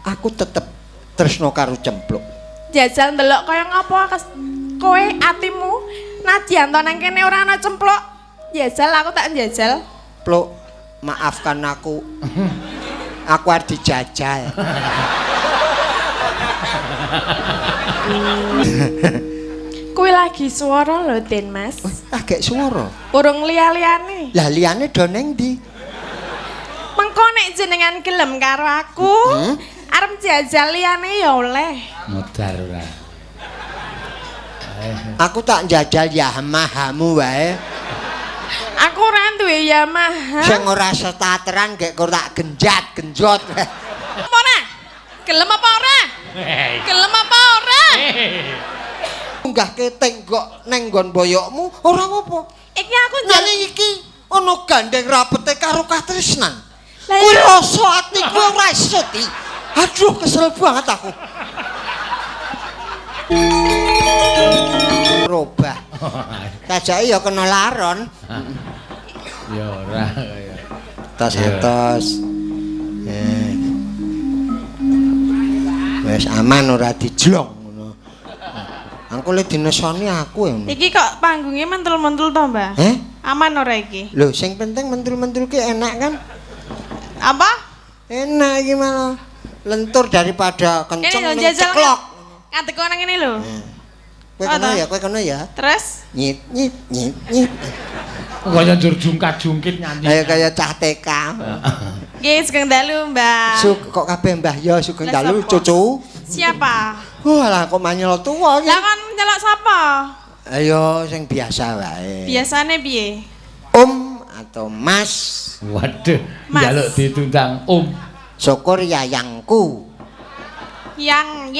Aku tetep tresno karo Cempluk. Jajal ndelok kaya ngapa kowe atimu nadyan to nang kene ora ana Cempluk. Jajal aku tak njajal. Pluk, maafkan aku. Aku arep dijajal. Kuwi lagi swara lho, Den Mas. Agek swara. Urung liya-liyane. Lah liyane do ning ndi? Mengko nek jenengan gelem karo aku, arep jajal liyane ya oleh. Modar ora. Aku tak njajal Yamahamu wae. Aku ora duwe Yamaha. Sing ora setateran gek kok tak genjat-genjot. Apa ora? Gelem apa ora? Gelem apa ora? Munggahke tenggok neng nggon boyokmu ora apa. Iki aku njaluk iki ana gandeng rapete karo katresnan. Kuwi rasa atiku ora iso di. Aduh kesel banget aku. Robah. Tajake ya kena laron. Ya ora kaya. Tos-tos. Wis aman ora dijlong ngono. Angko le dinesoni aku ya. Iki kok panggungnya mentul-mentul to, Mbah? Eh? Aman ora iki? Lho, sing penting mentul-mentul ki enak kan? Apa? Enak iki malah. Lentur daripada kenceng ning ceklok. Ngadeg nang ngene lho. Kowe kena ya, kowe kena ya. Terus nyit nyit nyit nyit. Kaya njur jungkat-jungkit nyanyi. Ayo kaya cah TK. Nggih, sugeng dalu, Mbah. Kok kabeh Mbah ya sugeng dalu cucu. Siapa? Wah, kok manyel tuwa iki. Lah kon nyelok sapa? Ayo sing biasa wae. Biasane piye? Om atau Mas. Waduh, njaluk ditundang Om. Syukur yayangku. Yang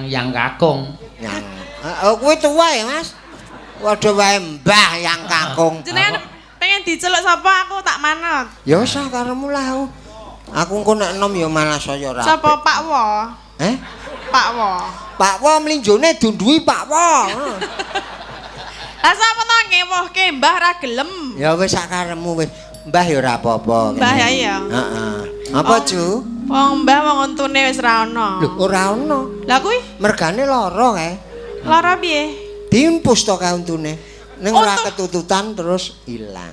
yang kakung. Yang. Oh, kuwi tuwa ya, Mas. Waduh wae Mbah yang kakung. Jenengan pengen diceluk sapa aku tak manut. Ya wis karepmu lah aku. Aku engko nek enom ya malah saya ora. Sapa Pak Wo? Eh? Pak Wo. Pak Wo mlinjone dunduhi Pak Wo. Lah sapa to ngewohke Mbah ra gelem. Ya wis sak karepmu wis. Mbah ya ora apa-apa. Mbah ya iya. Heeh. Apa, Ju? Wong Mbah wong untune wis ra ono. Lho, ora ono. Lah kuwi mergane lara kae. Lara piye? Diimpus to kae untune. Ning ora ketututan terus ilang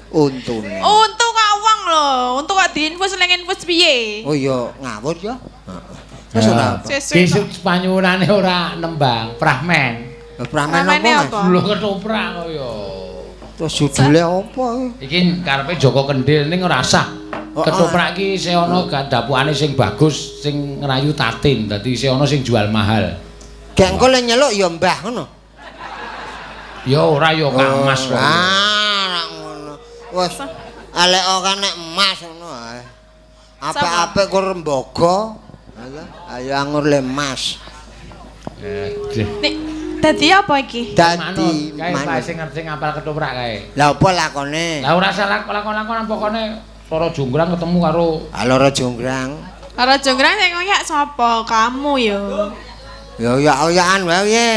untune. Untu kok wong lho, untu kok diinfus ning infus piye? Oh iya, ngawur ya. Heeh. Wis ora apa. Besok panyuwunane ora nembang, prahmen. Prahmen apa, Mas? Lho ketoprak kok ya. Terus judule apa? Iki karepe Joko Kendil ning ora sah. Ketoprak iki isih ana dapukane sing bagus, sing ngrayu tatin, dadi isih ana sing jual mahal. Gek engko le nyeluk ya Mbah ngono. Ya ora ya Kang Mas kok. Ah, ngono. Wis alek ora nek emas ngono ae. Apik-apik ku rembaga. Alah, ayo angur le emas. Nek dadi apa iki? Dadi kae pae sing ngerti ngapal ketoprak kae. Lah apa lakone? Lah ora salah lakon-lakonan pokone Loro Jonggrang ketemu karo Loro Jonggrang. Loro Jonggrang sing ngoyak sapa? Kamu ya. Ya oyak-oyakan wae piye.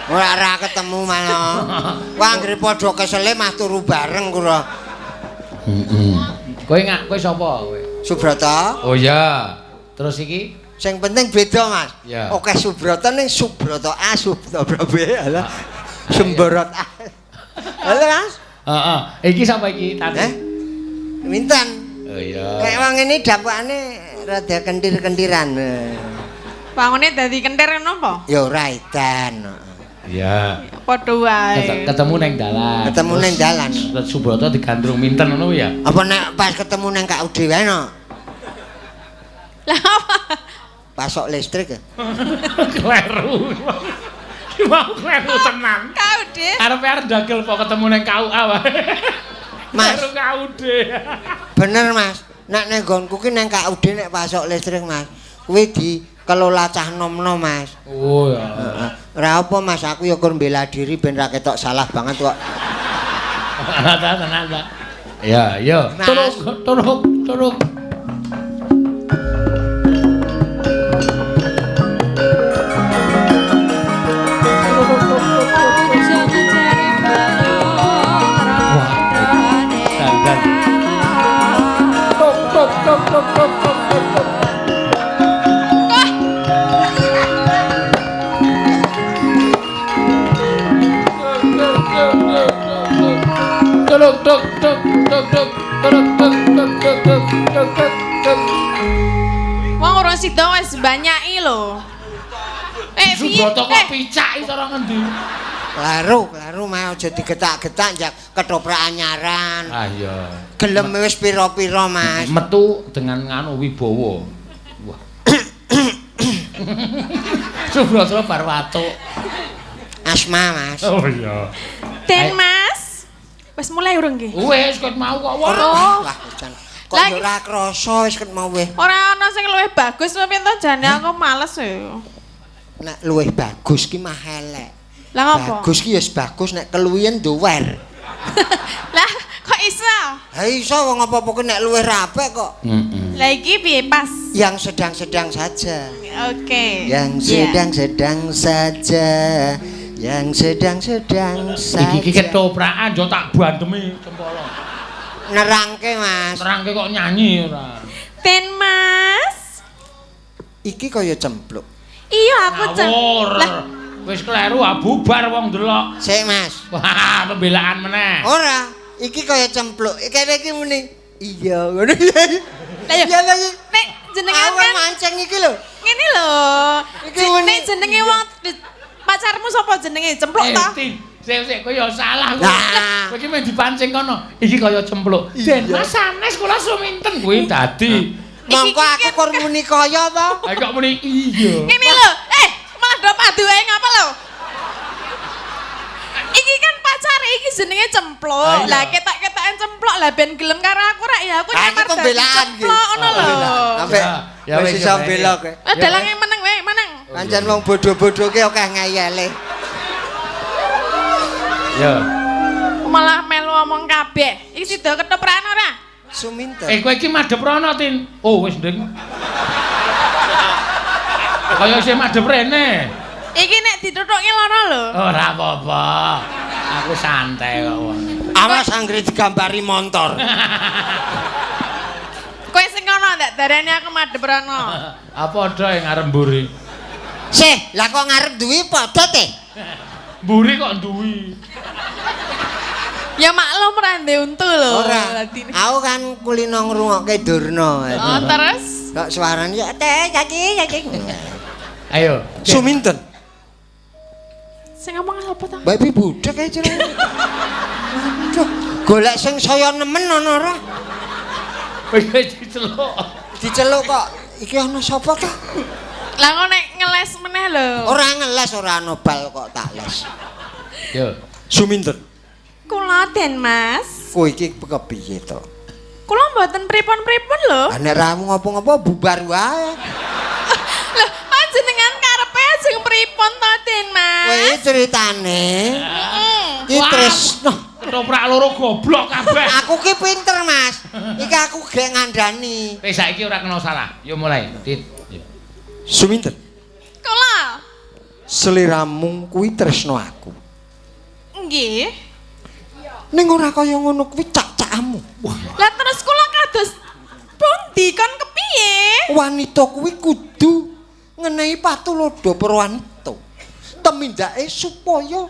Ora ora ketemu malah. Wah anggere padha kesele mah turu bareng kura. Heeh. Kowe ngak kowe sapa kowe? Subrata. Oh iya. Terus iki sing penting beda, Mas. Ya. Oke Subrata ning Subrata A, Subrata B, alah. Semborot A. Halo, Mas. Heeh. Iki sapa iki? Tadi. Eh? Minten. Oh iya. Kayak wong ngene dapukane rada kentir-kentiran. Wangune dadi kentir ngono apa? Ya ora edan. Iya. Padha wae. Ketemu neng dalan. Ketemu neng dalan. Subrata digandrung Minten ngono ya. Apa nek pas ketemu neng KUD wae no? Lah apa? Pasok listrik ya? Kleru. Ki mau kleru tenan. KUD. Arepe arep dagel kok ketemu neng KUA wae. Mas. Kleru KUD. Bener, Mas. Nek neng nggonku ki neng KUD nek pasok listrik, Mas. Kuwi dikelola cah nom-nom, Mas. Oh ya. Heeh. Ora apa, Mas, aku ya kur mbela diri ben ra ketok salah banget kok. Tenan ta. Ya, ya. Turuk, turuk, turuk. Tok tok tok tok tok tok tok. tuk tuk tuk tuk tuk tuk tuk tuk tuk tuk tuk tuk tuk. Wong urung sida wis banyaki lho. Eh, piye? Subroto kok picak iki cara ngendi? Kleru, kleru mah aja digetak-getak njak ketoprak anyaran. Ah iya. Gelem wis pira-pira, Mas. Metu dengan nganu wibawa. Wah. Subroto bar watuk. Asma, Mas. Oh iya. Den Mas. Wis mulai urung nggih? Wis ket mau kok wah. Oh. Wah, jan. Kok yo ora krasa wis ket mau weh. Ora ana sing luwih bagus piye to jane aku males ya. Nek luwih bagus ki mah elek. Lah ngopo? Bagus ki ya bagus nek keluwihen duwer. Lah kok iso? Ha iso wong apa-apa ki nek luwih rapek kok. Heeh. Lah iki piye pas? Yang sedang-sedang saja. Oke. Yang sedang-sedang saja. Yang sedang-sedang saja. Iki ketoprakan yo tak bandemi cempolo. Nerangke, Mas. Nerangke kok nyanyi ora. Den Mas. Iki kaya cempluk. Iya aku cempluk. Lah wis kleru bubar wong delok. Sik, Mas. Wah, pembelaan meneh. Ora, iki kaya cempluk. Kene iki muni. Iya, ngono. Lah ya. Iya lagi. Nek jenengan kan mancing iki lho. Ngene lho. Iki muni. Nek jenenge wong pacarmu sapa jenenge? Cempluk ta? Sik sik kowe ya salah kowe. Kowe iki mung dipancing kono. Iki kaya cempluk. Den Mas sanes kula suminten kuwi dadi. Mongko aku kur muni kaya to. Ha kok muni iya. Ngene lho. Malah do padu ae ngapa lho? Iki kan pacare iki jenenge cempluk. Lah ketak-ketakan cempluk lah ben gelem karo aku rak ya aku nyamar pembelaan iki. Cempluk ngono lho. Sampe wis iso bela kowe. Dalange meneng wae, meneng. Pancen wong bodho-bodho ki akeh ngeyele. Ya. Malah melu omong kabeh. Iki sida ketoprakan ora? Suminten. Kowe iki madhep rono, Tin. Oh, wis nding. Kaya isih madhep rene. Iki nek dituthuki lara lho. Ora apa-apa. Aku santai kok wong. Awas anggere digambari montor. Kowe sing ngono ndak darani aku madhep rono. Ah padha e ngarep mburi. Sih, lah kok ngarep duwi padha te? Mburi kok duwi. Ya maklum ora ndek untu lho. Ora. Aku kan kulino ngrungokke Durna. Oh, terus? Kok suarane ya teh kaki kaki. Ayo. Suminten. Sing ngomong apa ta? Mbak Ibu budhek ae jenenge. Aduh, golek sing saya nemen ana ora? Wis diceluk. Diceluk kok. Iki ana sapa ta? Lah kok nek ngeles meneh lho. Ora ngeles, ora ana bal kok tak les. Yo. Suminten. Kula Den Mas. Kowe iki kepiye to? Kula mboten pripun-pripun lho. Lah nek ra ngopo-ngopo bubar wae. Lho, panjenengan karepe ajeng pripun to Den Mas? Kowe ceritane. Iki tresno. Ketoprak loro goblok kabeh. Aku ki pinter, Mas. Iki aku gek ngandani. Wis saiki ora kena salah. Yo mulai, Dit. Suminten. Kula. Seliramu kuwi tresno aku. Nggih. Ning ora kaya ngono kuwi cak-cakmu. Lah terus kula kados pundi kon kepiye? Wanita kuwi kudu ngenehi patulodo para wanita. Temindake supaya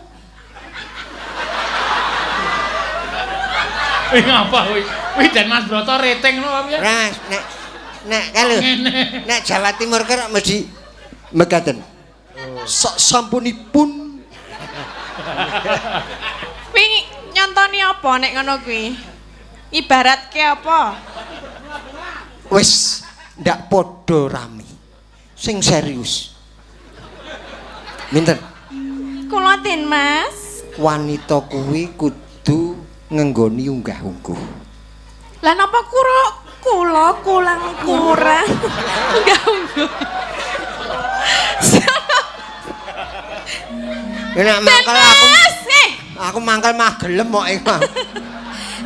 Kuwi ngapa kuwi? Kuwi Den Mas Broto rating ngono apa piye? Mas, nek nek kae lho. Nek Jawa Timur ki mesti mekaten. Sok sampunipun kuwi nyontoni apa nek ngono kuwi? Ibaratke apa? Wis ndak padha rame. Sing serius. Minten? Kula Den Mas. Wanita kuwi kudu ngenggoni unggah-ungguh. Lah napa kula kurang unggah-ungguh. Nek mangkel aku mangkel mah gelem kok iki.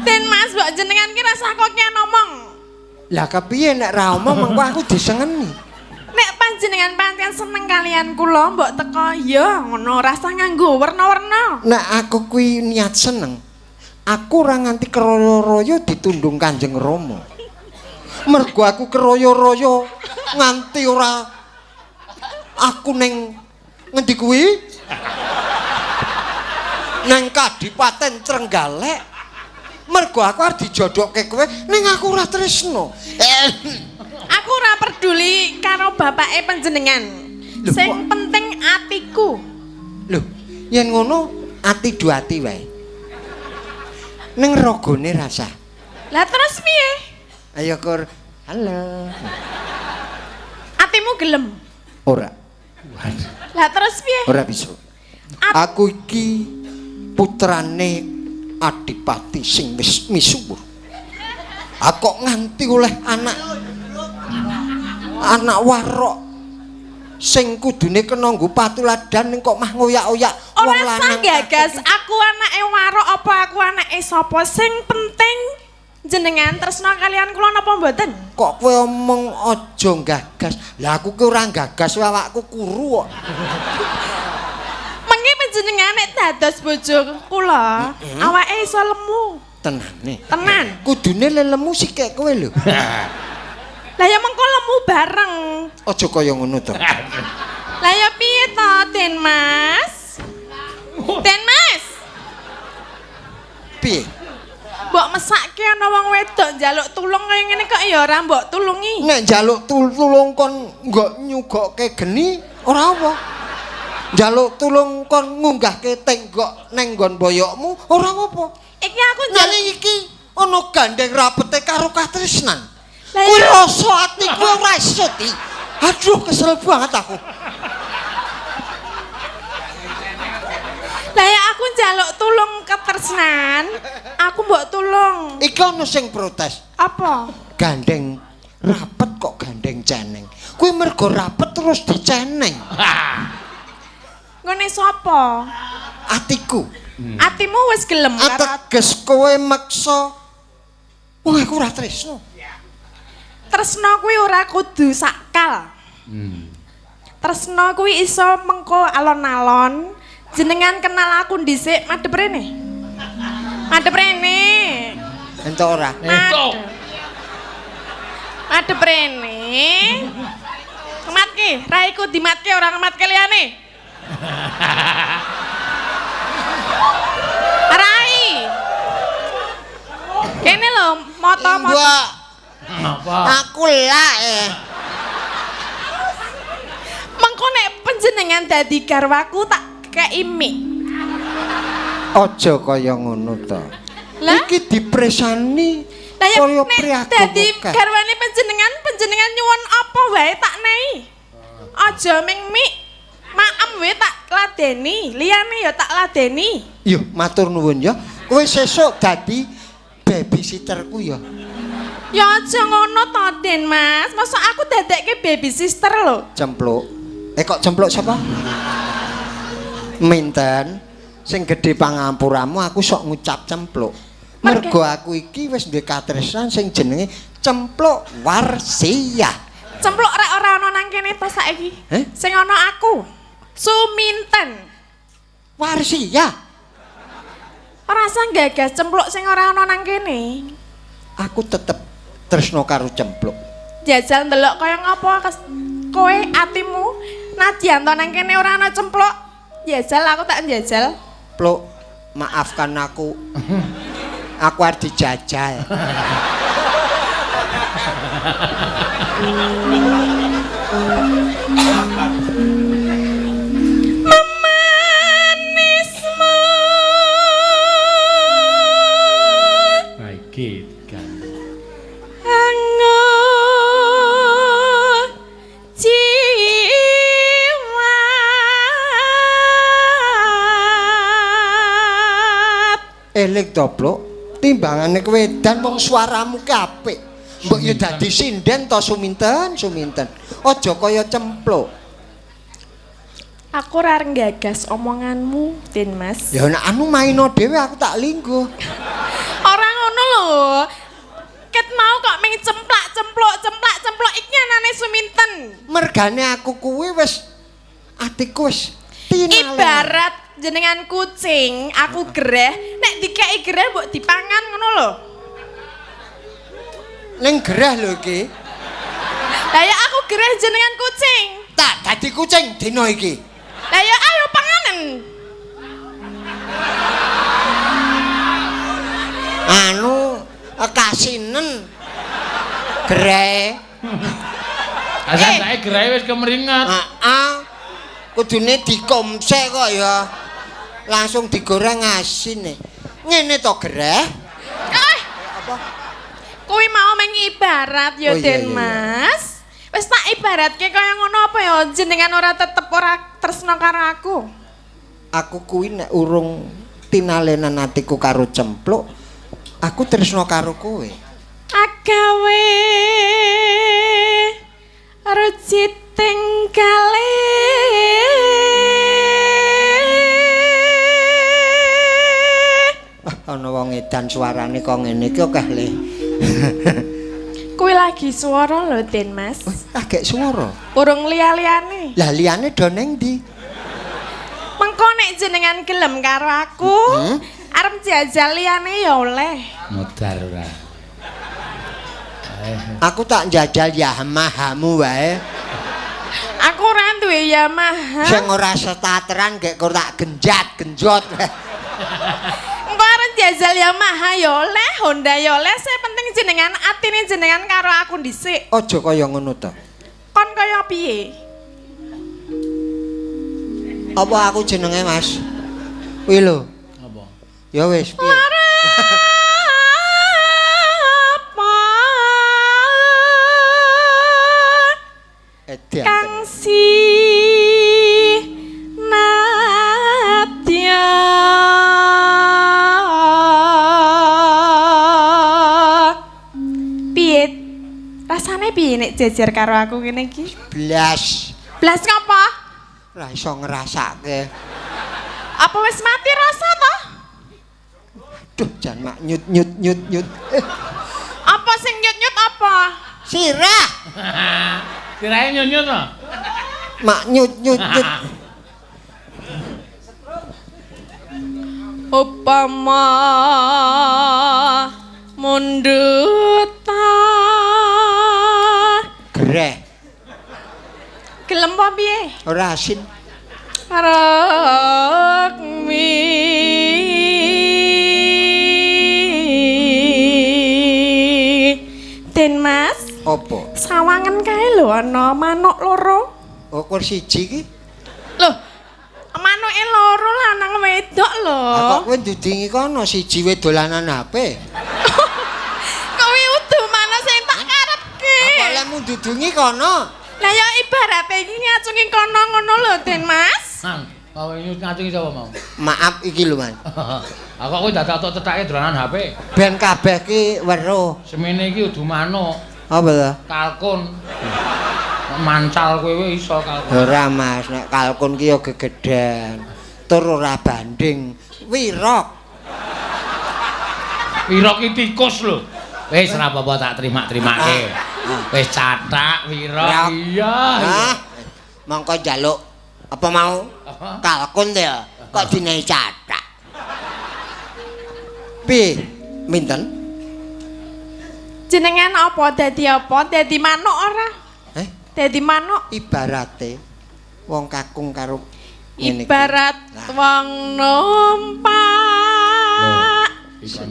Den Mas, mbok jenengan ki rasah kok ngomong. Lah kepiye nek ra omong mengko aku disengeni. Nek panjenengan pancen seneng kalian kula mbok teko ya ngono rasah nganggo werna-werna. Nek aku kuwi niat seneng, aku ora nganti keroyo-royo ditundung Kanjeng Rama. Mergo aku keroyo-royo nganti ora aku ning ngendi kuwi? Nang Kadipaten Trenggalek. Mergo aku arep dijodohke kowe ning aku ora tresno. Aku ora peduli karo bapake panjenengan. Sing penting atiku. Lho, yen ngono ati du ati wae. Ning ragane rasa. Lah terus piye? Ayo kur. Halo. Atimu gelem? Ora. Lah terus piye? Ora bisa. Aku iki putrane adipati sing wis misuwur. Aku kok nganti oleh anak warok sing kudune kena nggo patuladan ning kok mah ngoyak-oyak wong lanang. Ora gagas, aku anake warok apa aku anake sapa? Sing penting jenengan tresna kalian kula napa mboten? Kok kowe omong aja gagas. Lah aku ki ora gagas, awakku kuru kok. Mengki panjenengan nek dados bojo kula, awake iso lemu. Tenane. Tenan. Kudune lemu sikek kowe lho. Lah ya mengko lemu bareng. Aja kaya ngono to. Lah ya piye to, Den Mas? Den Mas. Piye? Mbok mesake ana wong wedok njaluk tulung kaya ngene kok ya ora mbok tulungi. Nek njaluk tulung kon nggok nyugokke geni ora apa. Njaluk tulung kon ngunggahke tenggok neng nggon boyokmu ora apa. Iki aku njaluk iki ana gandeng rapete karo katresnan. Kuwi rasa atiku ora iso di. Aduh kesel banget aku. Lah ya aku njaluk tulung ketresnan, aku mbok tulung. Iki ana sing protes. Apa? Gandeng rapet kok gandeng ceneng. Kuwi mergo rapet terus diceneng. Ngene sapa? Atiku. Atimu wis gelem karo ateges kowe meksa. Wong aku ora tresno. Tresno kuwi ora kudu sakal. Tresno kuwi iso mengko alon-alon. Jenengan kenal aku dhisik, madhep rene. Madhep rene. Entuk ora? Entuk. Madhep rene. Kematke, raiku dimatke ora ngematke liyane. Rai. Kene lho, moto-moto. Apa? Aku lak. Mengko nek panjenengan dadi garwaku tak kei mik. Aja kaya ngono to. Iki dipresani kaya priaga. Dadi garwane panjenengan, panjenengan nyuwun apa wae tak nei. Aja ming mik, maem wae tak ladeni, liyane ya tak ladeni. Yo matur nuwun ya. Kowe sesuk dadi babysitterku ya. Ya aja ngono to, Den Mas. Masa aku dadekke baby sister lho. Cempluk. Kok cempluk sapa? Minten sing gedhe pangampuramu aku sok ngucap cempluk. Mergo aku iki wis duwe katresnan sing jenenge Cempluk Warsiah. Cempluk rek ora ana nang kene to saiki. Sing ana aku. Suminten. Warsiah. Ora usah gagas cempluk sing ora ana nang kene. Aku tetep tresno karo cempluk. Jajal ndelok kaya ngapa kowe atimu nadyan to nang kene ora ana cempluk. Jajal aku tak njajal. Pluk, maafkan aku. Aku arep dijajal. Memanismu. Baik, kan. Eling to, Pluk. Timbangane kowe edan wong suaramu ki apik. Mbok ya dadi sinden to Suminten, Suminten. Aja kaya cempluk. Aku ora nggagas omonganmu, Den Mas. Ya nek anu maino dhewe aku tak lingguh. Ora ngono lho. Ket mau kok ming cemplak cempluk cemplak cempluk iki anane Suminten. Mergane aku kuwi wis atiku wis tinale. Ibarat jenengan kucing, aku gereh, nek dikeki gereh mbok dipangan ngono lho. Ning gereh lho iki. Lah ya aku gereh jenengan kucing. Tak dadi kucing dina iki. Lah ya ayo panganen. Anu kasinen. Gerai. Asal sae gerai wis kemringet. Heeh. Kudune dikomsek kok ya. Langsung digoreng asin. Ngene to gereh? Apa? Kuwi mau meng ibarat ya, Oh, iya, Den iya, iya. Mas. Wis tak ibaratke kaya ngono apa ya jenengan ora tetep ora tresno karo aku. Aku kuwi nek urung tinalenan atiku karo cempluk, aku tresno karo kowe. Agawe rujiting galih. Wah, ana wong edan suarane kok ngene iki akeh le. Kuwi lagi swara lho, Den Mas. Agek swara. Urung liya-liyane. Lah liyane do ning ndi? Mengko nek jenengan gelem karo aku, arep jajal liyane ya oleh. Modar ora. Aku tak njajal Yamahamu wae. Aku ora duwe Yamaha. Sing ora setateran gek kok tak genjat-genjot. Engko arep jajal Yamaha ya oleh, Honda ya oleh, sing penting jenengan atine jenengan karo aku dhisik. Aja kaya ngono to. Kon kaya piye? Apa aku jenenge Mas? Kuwi lho. Apa? Ya wis piye? Lara apa Edan. kang si nadya piye rasane piye nek jejer karo aku ngene iki? Blas. Blas ngapa? Ora iso ngrasake. Apa wis mati rasa to? Duh, jan mak nyut nyut nyut nyut. Apa sing nyut-nyut apa? Sirah. Sirahe nyut-nyut to? Mak nyut nyut nyut. Upama mundut ta Gereh. Gelem apa piye? Ora asin. Rukmi. Den Mas, Apa? sawangan kae lho ana manuk loro. Oh, kur siji iki. Lho, manuke loro lanang wedok lho. Ah, kok kowe ndudingi kono siji we dolanan HP. Kuwi udu manuk sing tak karepke. Apa lemu ndudungi kono? Lah ya ibarate iki ngacungi kono ngono lho, Den Mas. Nang, kowe ngacungi sapa mau? Maaf iki lho, Mas. Aku kowe dadak tok cethake dolanan HP. Ben kabeh ki weruh. Semene iki udu manuk. Apa to? Kalkun. Mancal kowe iso kalkun. Ora, Mas, nek kalkun ki ya gegedhen. Tur ora banding. Wirok. Wirok ki tikus lho. Wis ora apa-apa tak terima-terimake. Wis cathak wirok. Iya. Hah? Mongko njaluk apa mau? Kalkun to ya. Kok dinehi cathak. Piye? Minten? Jenengan apa dadi apa? Dadi manuk ora? Eh? Dadi manuk. Ibarate wong kakung karo ngene iki. Ibarat wong numpak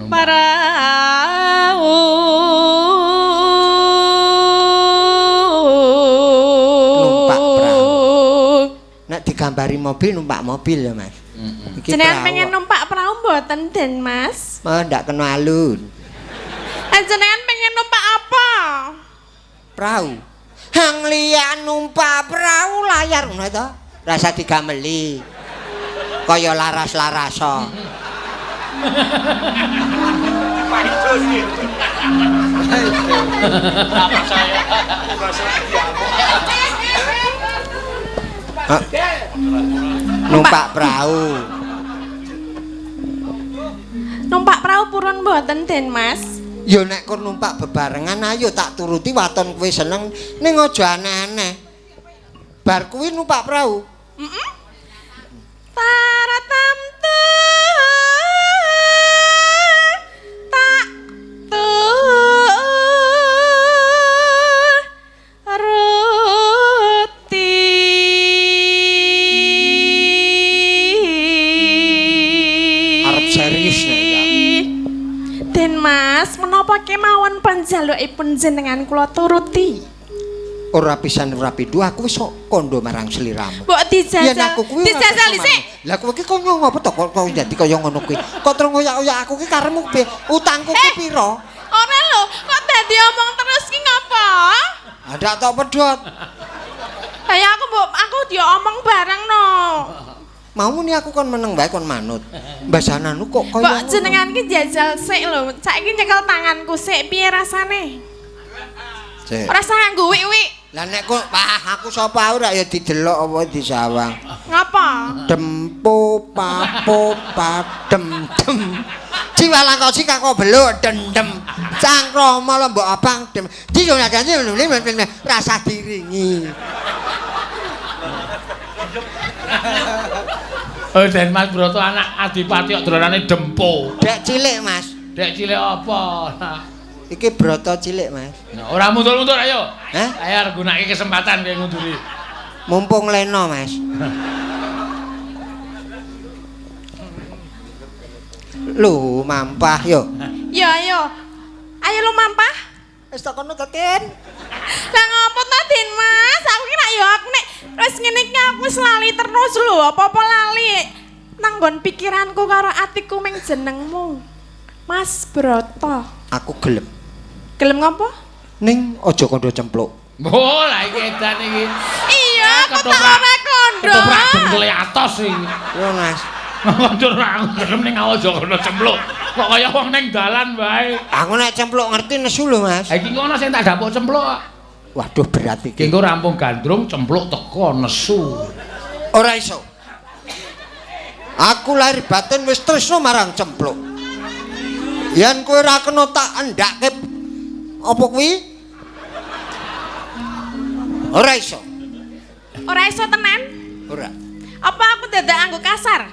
parau. Numpak perahu. Nek digambari mobil numpak mobil ya, Mas. Iki Jenengan pengen numpak perahu mboten, Den Mas? Oh, ndak kena alun. Jenengan pengen numpak apa? Perahu. Hang liya numpak perahu layar ngono to. Rasa digameli. Kaya laras-laraso. Numpak perahu. Numpak perahu purun mboten, Den Mas? Ya nek kur numpak bebarengan ayo tak turuti waton kowe seneng ning aja aneh-aneh. Bar kuwi numpak perahu. Heeh. Taratam tak turuti. Arep serius nek ya. Den Napa kemawon panjalukipun jenengan kula turuti? Ora pisan ora pindho aku wis kandha marang sliramu. Mbok dijajal. Yen aku kuwi dijajal dhisik. Lah kowe iki kok ngopo to kok dadi kaya ngono kuwi? Kok terus ngoyak-oyak aku ki karepmu piye? Utangku ki pira? Ora lho, kok dadi omong terus ki ngapa? Ndak tok pedhot. Lah ya aku mbok aku diomong bareng no. Mau ni aku kon meneng wae kon manut. Mbasananu kok kaya Mbok jenengan ki jajal sik lho. Saiki nyekel tanganku sik piye rasane? Sik. Ora usah nganggo wik-wik. Lah nek kok wah aku sapa ora ya didelok apa disawang. Ngapa? Dempo papo padem dem. Ciwalangkosi kako beluk dendem. Cangkrama lombok abang dem. Rasa diringi. Oh Den Mas Broto anak adipati kok dolanane dempo. Dek cilik Mas. Dek cilik apa? Iki Broto cilik Mas. Nah, ora mundur-mundur ayo. Hah? Ayo arep gunake kesempatan kowe ngunduri. Mumpung leno Mas. Lho, mampah yo. Ya ayo. Ayo lu mampah. Wis tak kono to, Tin. Lah ngopo ta, Den Mas? Aku ki nek ya aku nek wis ngene iki aku wis lali terus lho, apa-apa lali. Nanggon pikiranku karo atiku ming jenengmu. Mas Broto. Aku gelem. Gelem ngopo? Ning aja kandha cempluk. Oh, lah iki edan iki. Iya, aku tak ora kandha. Ketoprak dengkule atos iki. Yo, Mas. Kandha ora aku gelem ning aja kandha cempluk. Kok kaya wong ning dalan wae. Aku nek cempluk ngerti nesu lho, Mas. Ha iki ngono sing tak dapuk cempluk kok. Waduh berat iki. Engko rampung gandrung cempluk teko nesu. Ora iso. Aku lahir batin wis tresno marang cempluk. Yen kowe ora kena tak endhakke apa kuwi? Ora iso. Ora iso tenan? Ora. Apa aku dadak anggo kasar?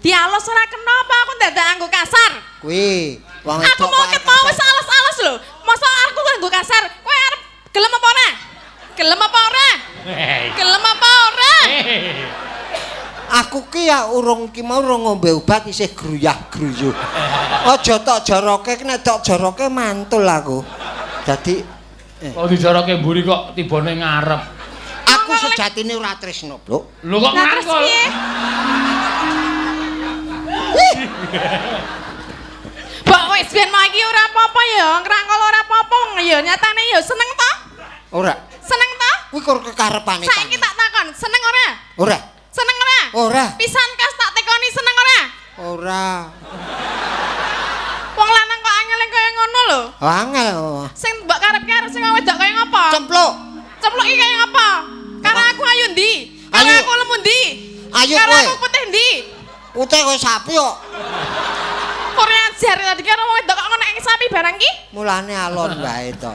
Dialus ora kena apa aku dadak anggo kasar? Kuwi wong aku mau ketemu wis alus-alus lho. Mosok aku nganggo kasar? Kowe arep gelem apa ora? Gelem apa ora? Gelem apa ora? Aku ki ya urung ki mau urung ngombe obat isih gruyah-gruyuh. Aja tok joroke, nek tok joroke mantul aku. Dadi kok dijoroke mburi kok tibane ngarep. Aku sejatine ora tresno, Bluk. Lho kok ngrangkul? Mbok wis ben iki ora apa-apa ya, ngrangkul ora apa-apa ya nyatane ya seneng to? Ora. Seneng to? Kuwi kur kekarepane. Saiki tak takon, seneng ora? Ora. Seneng ora? Ora. Pisan kas tak tekoni seneng ora? Ora. Wong lanang kok angel kaya ngono lho. Angel. Sing mbok karepke arep sing wedok kaya ngopo? Cempluk. Cempluk iki kaya ngopo? Karo aku ayu ndi? Karo aku lemu ndi? Ayu kowe. Karo aku putih ndi? Putih kaya sapi kok. Ora ajar tadi karo wong wedok kok ngono sapi barang ki? Mulane alon wae to.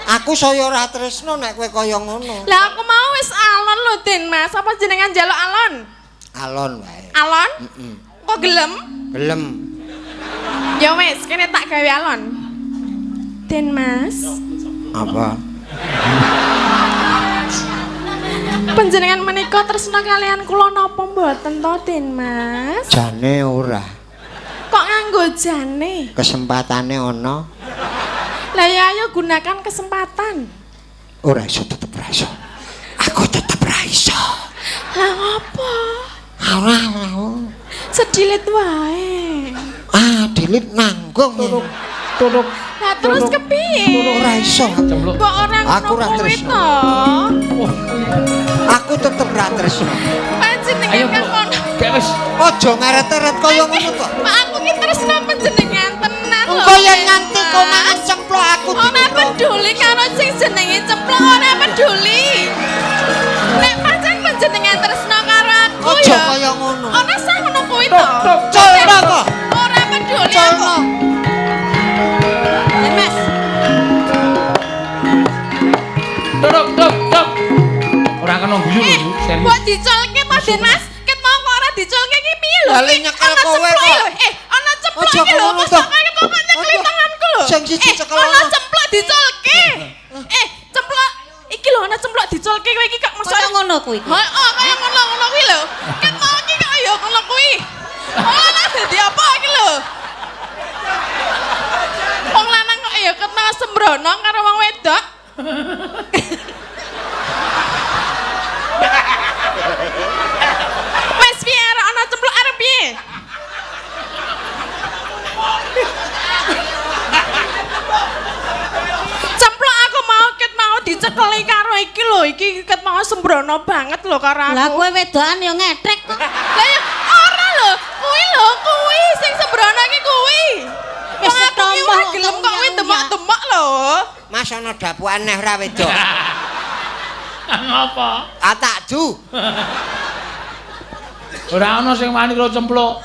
Aku saya ora tresno nek kowe kaya ngono. Lah aku mau wis alon lho, Den Mas. Apa jenengan njaluk alon? Alon wae. Alon? Heeh. Kok gelem? Gelem. Ya wis, kene tak gawe alon. Den Mas. Apa? Panjenengan menika tresno kalian kula napa mboten to, Den Mas? Jane ora. Kok nganggo jane? Kesempatane ana. Lah ya ayo gunakan kesempatan. Ora iso tetep ora iso. Aku tetep ora iso. Lah ngopo? Ora. Sedilit wae. Ah, dilit nanggung. Tutuk. Lah terus kepiye? Ora iso. Mbok ora aku ora tresno. Aku tetep ora tresno. Panjenengan kan kono. Gak wis. Aja ngeret-eret kaya ngono to. Pak aku ki tresno panjenengan tenan lho. Engko yen nganti konangan cemplok aku ora peduli karo sing jenenge cemplok, ora peduli. Nek pancen panjenengan tresno karo aku ya. Aja kaya ngono. Ora sah ngono kuwi to. Culno kok. Ora peduli aku. Mas. Tuk tuk tuk. Ora kena guyu lho, serius. Mbok diculke to, Den Mas? Ket mau kok ora diculke iki piye lho? Lah nyekel kowe kok. Ana cemplok iki lho, kok kok nyekeli tanganku lho. Sing siji cekel ana cemplok diculke. Cemplok iki lho ana cemplok diculke kowe iki kok mosok ngono kuwi. Heeh, kaya ngono-ngono kuwi lho. Ket mau iki kok ya ngono kuwi. Ora dadi apa iki lho. Wong sembrono karo wong wedok. Wes piye arek ana cempluk arep piye? Cempluk aku mau ket mau dicekeli karo iki lho, iki ket mau sembrono banget lho karo aku. Lah kowe wedokan ya ngetrek kok. Lah ya ora lho, kuwi lho, kuwi sing sembrono iki kuwi. Wis Wong aku ki ora setompo gelem kok kuwi demok-demok lho. Mas ana dapukan neh ora wedok. Ngapa? Ah tak ju. Ora ana sing wani karo cempluk.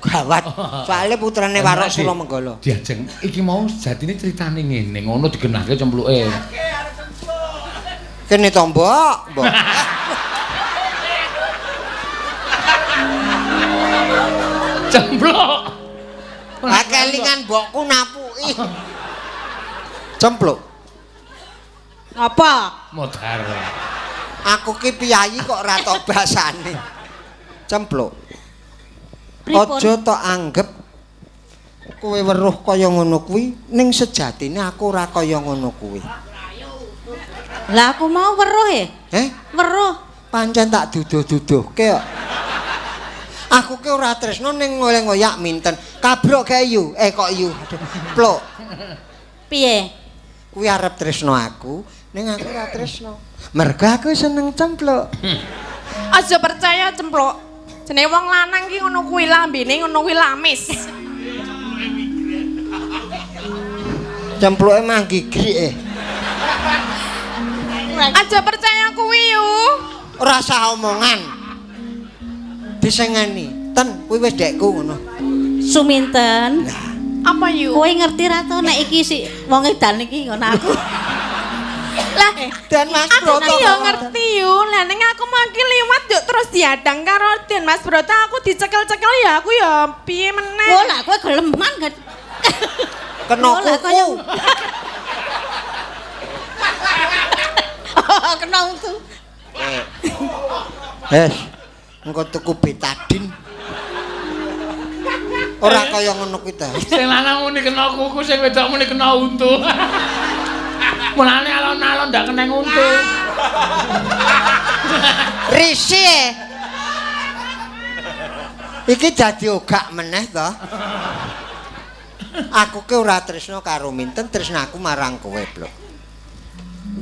Gawat. Soale putrane Warok Suramenggala. Diajeng iki mau jatine critane ngene, ngono digenahke cempluke. Kene to, Mbok, Mbok. Cempluk. Ah kelingan mbokku napuki. Cempluk. Apa? Modar. Aku ki piyayi kok ora tok basane. Cempluk. Pripun? Aja tok anggep kowe weruh kaya ngono kuwi, ning sejatine aku ora kaya ngono kuwi. Lah aku mau weruh e. Eh? Weruh. Pancen tak duduh-duduhke kok. Aku ki ora tresno ning ngoyak minten. Kabrok kae yu, kok yu. Aduh, pluk. Piye? Kuwi arep tresno aku, ning aku ora tresno. Mergo aku seneng cempluk. Aja percaya cempluk. Jenenge wong lanang ki ngono kuwi lambene ngono kuwi lamis. Cempluke manggi grik. Aja percaya kuwi yu. Ora usah omongan. Disengeni. Ten kuwi wis dekku ngono. Suminten. Apa yu? Kowe ngerti ra to nek iki si wong edan iki ngono aku. Lah Dan Mas aku Broto ki yo ngerti yu. Lah ning aku mangki liwat yo terus diadang karo Den Mas Broto aku dicekel-cekel ya aku ya piye meneh. Oh lah kowe geleman gak. Kena kuku. Kena untu. Wes, engko tuku betadin. Ora kaya ngono kuwi ta. Sing lanang muni kena kuku, sing wedok muni kena untu. Mulane alon-alon ndak kena untu. Risi. Iki dadi ogak meneh to. Aku ki ora tresno karo minten, tresnaku marang kowe, Blok.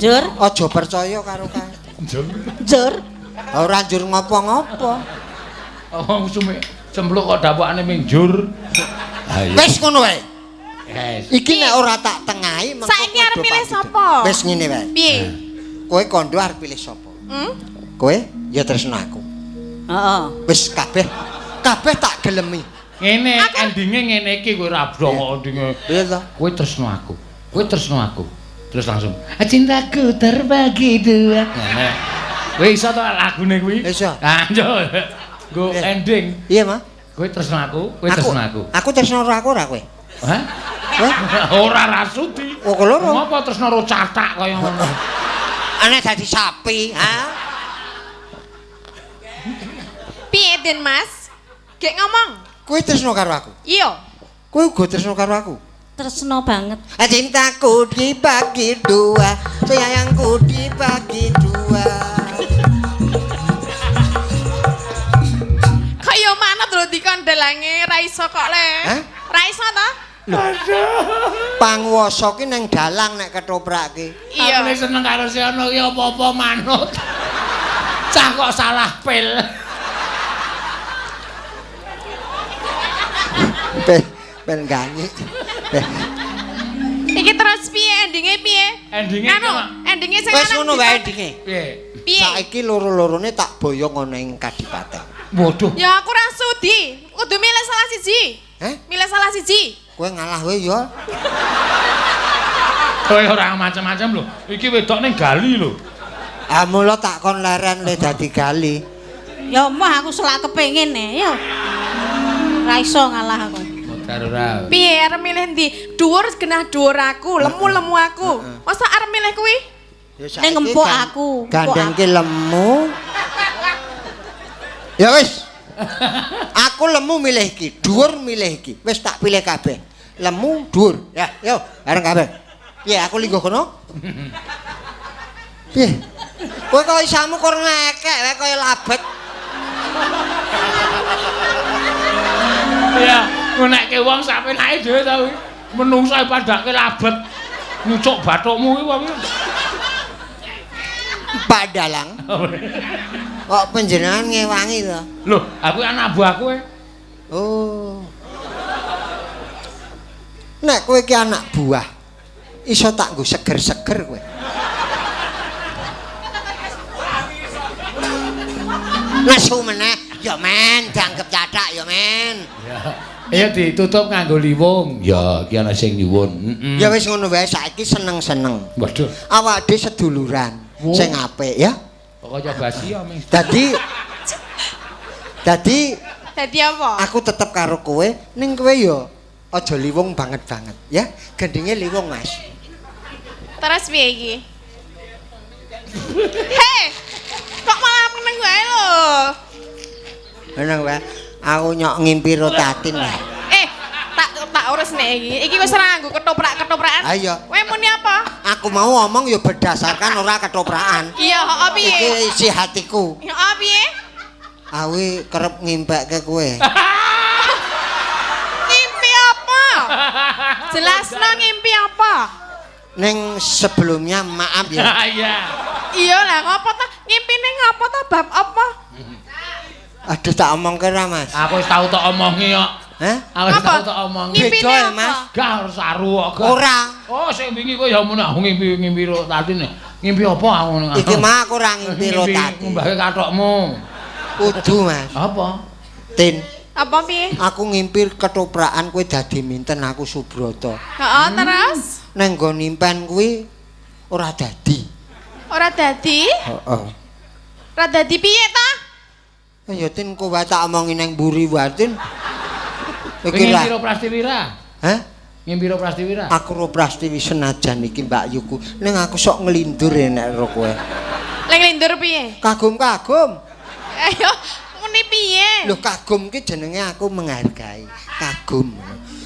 Njur, aja percaya karo kae. Njur. Njur. Ora njur ngopo-ngopo. Oh, sume cempluk kok dapukane ming njur. Ha iya. Wis ngono wae. Yes. Iki nek ora tak tengahi mengko saiki arep pilih sapa? Wis ngene wae. Piye? Kowe kandha arep pilih sapa? Hmm? Kowe ya tresno aku. Heeh. Wis kabeh kabeh tak gelemi. Ngene endinge ngene iki kowe ora blong endinge. Piye to? Kowe tresno aku. Kowe tresno aku. Terus langsung cintaku terbagi dua. Ngene. Kowe iso to lagune kuwi? Iso. Ah, yo. Nggo ending. Iya, Ma. Kowe tresno aku, kowe tresno aku. Aku tresno ora aku ora kowe. Hah? Ora rasudi. Oh, keloro. Ngopo tresno ro catak kaya ngono? Aneh dadi sapi, ha? Piye Den Mas? Gek ngomong. Kowe tresno karo aku? Iya. Kowe uga tresno karo aku? Tresno banget. Cintaku dibagi dua, sayangku dibagi dua. Kaya manut lho dikondelange ra iso kok le. Hah? Ra iso ta? Panguwasa ki nang dalang nek ketoprak ki. Iya. Aku seneng karo si ono ki apa-apa manut. Cah kok salah pil. Ben ganyi. Iki terus piye endinge piye? Endinge anu, endinge sing wis ngono wae endinge. Piye? Piye? Saiki loro-lorone tak boyong ana ing kadipaten. Waduh. Ya aku ora sudi. Kudu milih salah siji. Heh? Milih salah siji. Kowe ngalah wae ya. Kowe ora macam-macam lho. Iki wedok ning gali lho. Ah mula tak kon leren le dadi gali. Ya moh aku selak kepengin e ya. Ora iso ngalah aku. Ora. Piye arep milih ndi? Dhuwur genah dhuwur aku, lemu-lemu aku. Masa arep milih kuwi? Ya Ning ngempuk aku, Gandeng ki lemu. Ya wis. Aku lemu milih iki, dhuwur milih iki. Wis tak pilih kabeh. Lemu, dhuwur. Ya, yo bareng kabeh. Piye aku lingguh kono? Piye? Kowe kok isamu kok ngekek wae kaya labet. Ya, ngunekke wong sak penake dhewe ta kuwi. Menungso padake labet. Nyucuk bathukmu kuwi wong. Pak Dalang. Kok panjenengan ngewangi to? Lho, aku anak buahku e. Oh. Nek kowe iki anak buah, iso tak nggo seger-seger kowe. Nesu meneh, ya men, dianggep cathak ya men. Ya. Iya ditutup nganggo liwung. Ya, iki ana sing nyuwun. Heeh. Ya wis ngono wae saiki seneng-seneng. Waduh. Awak dhewe seduluran sing apik ya. Kok kaya basi ya, Mas. Dadi Dadi apa? Aku tetep karo kowe, ning kowe ya aja liwung banget-banget ya. Gendinge liwung, Mas. Terus piye iki? Hei, kok malah meneng wae lho. Meneng wae. Aku nyok ngimpi ro Tatin. Tak urus nek iki. Iki wis ora nganggo ketoprak-ketoprakan. Ayo. Kowe muni apa? Aku mau ngomong ya berdasarkan ora ketoprakan. Iya, heeh piye? Iki isi hatiku. Heeh piye? Awi kerep ngimpekke kowe. Ngimpi apa? Jelasno ngimpi apa? Neng sebelumnya maaf ya. Iya. Iya lah ngopo ta? Ngimpine ngopo ta bab apa? Aduh tak omongke ra, Mas. Aku wis tau tak omongi kok. Hah? Aku wis tau tak omongi. Beda ya, Mas. Gak harus saru kok. Ora. Oh, sing wingi kowe ya muni aku ngimpi ro Tatin. Ngimpi apa aku ngono? Iki mah aku ora ngimpi ro Tatin. Ngumbahke kathokmu. Kudu, Mas. Apa? Tin. Apa piye? Aku ngimpi ketoprakan kowe dadi minten aku Subroto. Heeh, terus? Neng nggon impen kuwi ora dadi. Ora dadi? Heeh. Ora dadi piye ta? Ya Tin kowe wae tak omongi nang mburi wae Tin. Iki lah. Ngimpi ro Prastiwira. Hah? Ngimpi ro Prastiwira. Aku ro Prastiwi senajan iki Mbak Yuku ning aku sok nglindur nek ro kowe. Lek nglindur piye? Kagum-kagum. Ayo muni piye? Lho kagum ki jenenge aku menghargai. Kagum.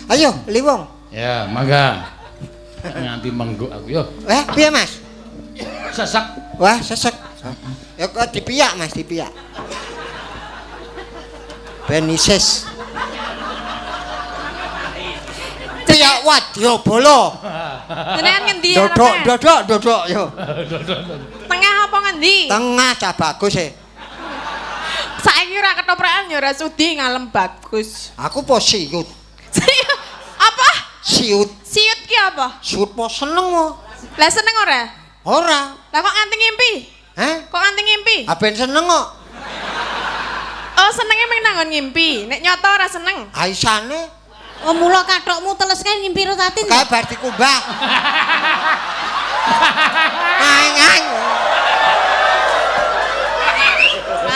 Ayo Liwung. Ya, mangga. Nganti mengguk aku yo. Piye Mas? Sesek. Wah, sesek. Ya kok dipiyak Mas, dipiyak. Benises. Piyak wadyabala. Jenengan ngendi? Dodok, dodok, dodok yo. Tengah apa ngendi? Tengah cah bagus e. Saiki ora ketoprakan ya ora sudi ngalem bagus. Aku po siut. Apa? Siut. Siut ki apa? Siut po seneng kok. Lah seneng ora? Ora. Lah kok nganti ngimpi? Hah? Kok nganti ngimpi? Ah ben seneng kok. Oh senenge mung nanggon ngimpi. Nek nyata ora seneng. Aisane. Oh mula kathokmu teles kae ngimpi ro Tatin. Kae bar dikumbah. Ang ang.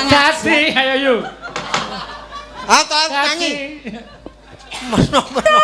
Dadi ayo yu. Ah tolong nyanyi. Meno-meno.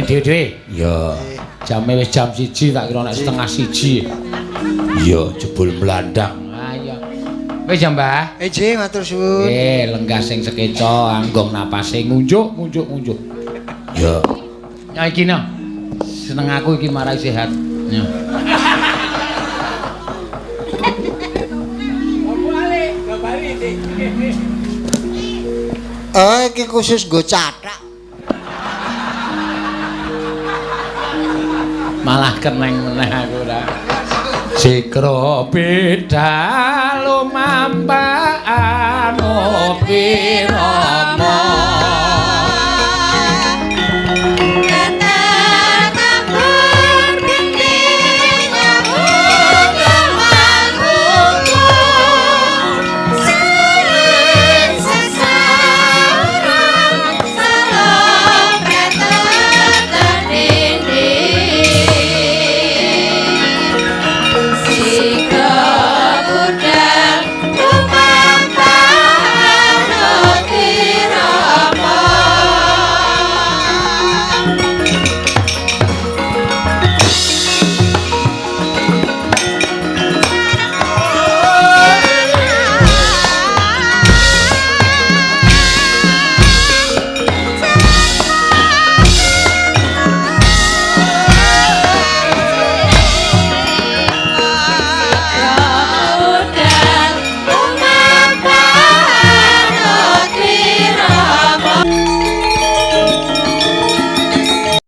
Nggone dhewe-dhewe. Iya. Jame wis jam 1 tak kira nek 12:30. Iya, jebul mlandang. Ah iya. Wis ya, Mbah. Nggih, matur suwun. Nggih, lenggah sing sekeca, anggong napase ngunjuk, ngunjuk, ngunjuk. Ya. Ya iki no. Seneng aku iki marai sehat. Ya. Oh, iki khusus nggo cathak. Malah keneng meneh aku ora. Sikro beda lumampaan pira.